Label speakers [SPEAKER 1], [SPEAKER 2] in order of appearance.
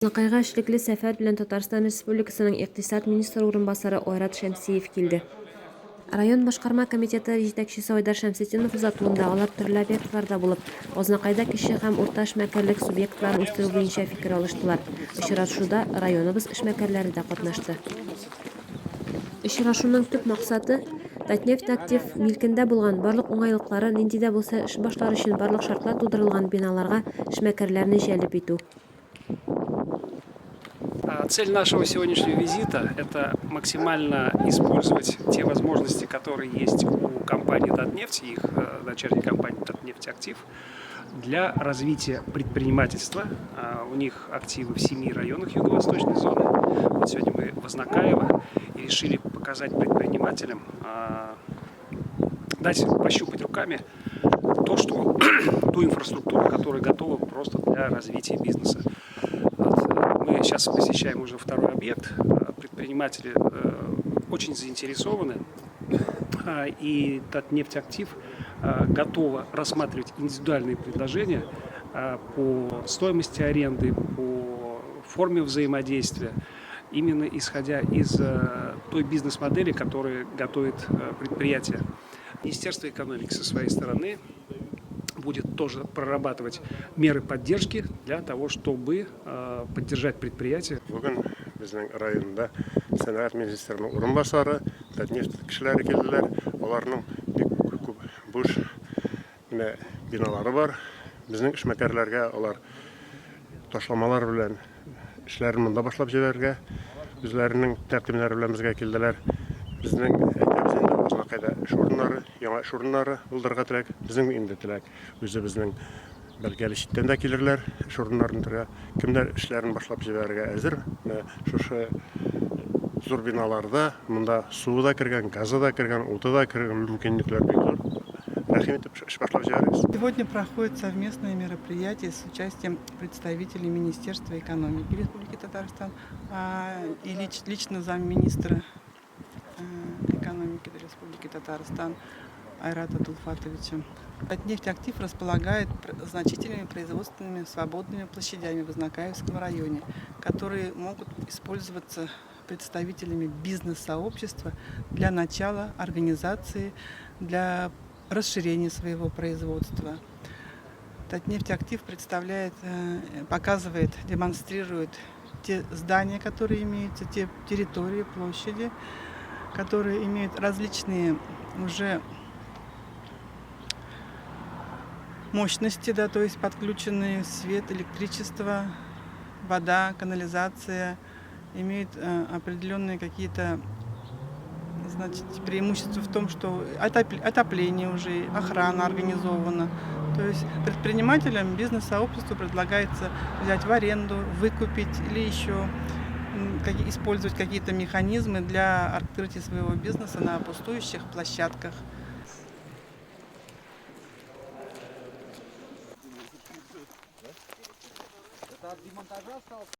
[SPEAKER 1] Азнакайга эшлекле сәфәр белән Татарстан Республикасының икътисад министры урынбасары Айрат Шәмсиев килде. Район башкарма комитеты җитәкчесе Айдар Шәмсетдинов озатуында алар төрле объектларда булып, Азнакайда кече һәм урта эшмәкәрлек субъектларын үстерү буенча фикер алыштылар. Очрашуда районыбыз эшмәкәрләре дә катнашты. Очрашуның төп максаты, Татнефть-Актив милкендә булган, барлык уңайлыклары, нинди дә булса эш башлар өчен барлык шартлар тудырылган биналарга эшмәкәрләрне җәлеп итү.
[SPEAKER 2] Цель нашего сегодняшнего визита – это максимально использовать те возможности, которые есть у компании «Татнефть» и их дочерней компании «Татнефть-Актив» для развития предпринимательства. У них активы в 7 районах юго-восточной зоны. Вот сегодня мы в Азнакаево и решили показать предпринимателям, дать пощупать руками ту инфраструктуру, которая готова просто для развития бизнеса. Вот, мы сейчас посещаем уже второй объект. Предприниматели очень заинтересованы, и Татнефть-Актив готова рассматривать индивидуальные предложения по стоимости аренды, по форме взаимодействия, именно исходя из той бизнес-модели, которую готовит предприятие. Министерство экономики со своей стороны будет тоже прорабатывать меры поддержки для того, чтобы поддержать предприятие.
[SPEAKER 3] Бүген безнең районда сәнәгать министрының урынбасары, Татнефть кешеләре килделәр. Аларның бик күп буш менә биналары бар. Безнең эшмәкәрләргә алар ташламалар белән эшләрен монда башлап җибәрергә үзләренең тәкъдимнәре белән безгә килделәр. Безнең әйтәбез инде, Азнакайда эш урыннары, яңа эш урыннары булдырырга теләк. Безнең инде теләк үзебезнең, бәлки әле читтән дә килерләр эш урыннарын торырга. Кемнәр эшләрен башлап җибәрергә әзер, менә шушы зур биналарда, монда суы да кергән, газы да кергән, уты да кергән, мөмкинлекләр бик зур. Рәхим итеп эш башлап җибәрегез.
[SPEAKER 4] Сегодня проходит совместное мероприятие с участием представителей Министерства экономики Республики Татарстан и лично замминистра экономики Республики Татарстан Айрата Тулфатовича. Татнефть-Актив располагает значительными производственными свободными площадями в Азнакаевском районе, которые могут использоваться представителями бизнес-сообщества для начала организации, для расширения своего производства. Татнефть-Актив представляет, показывает, демонстрирует те здания, которые имеются, те территории, площади, которые имеют различные уже мощности, да, то есть подключенные свет, электричество, вода, канализация, имеют определенные какие-то, значит, преимущества в том, что отопление уже, охрана организована. То есть предпринимателям, бизнес-сообществу предлагается взять в аренду, выкупить или еще использовать какие-то механизмы для открытия своего бизнеса на пустующих площадках.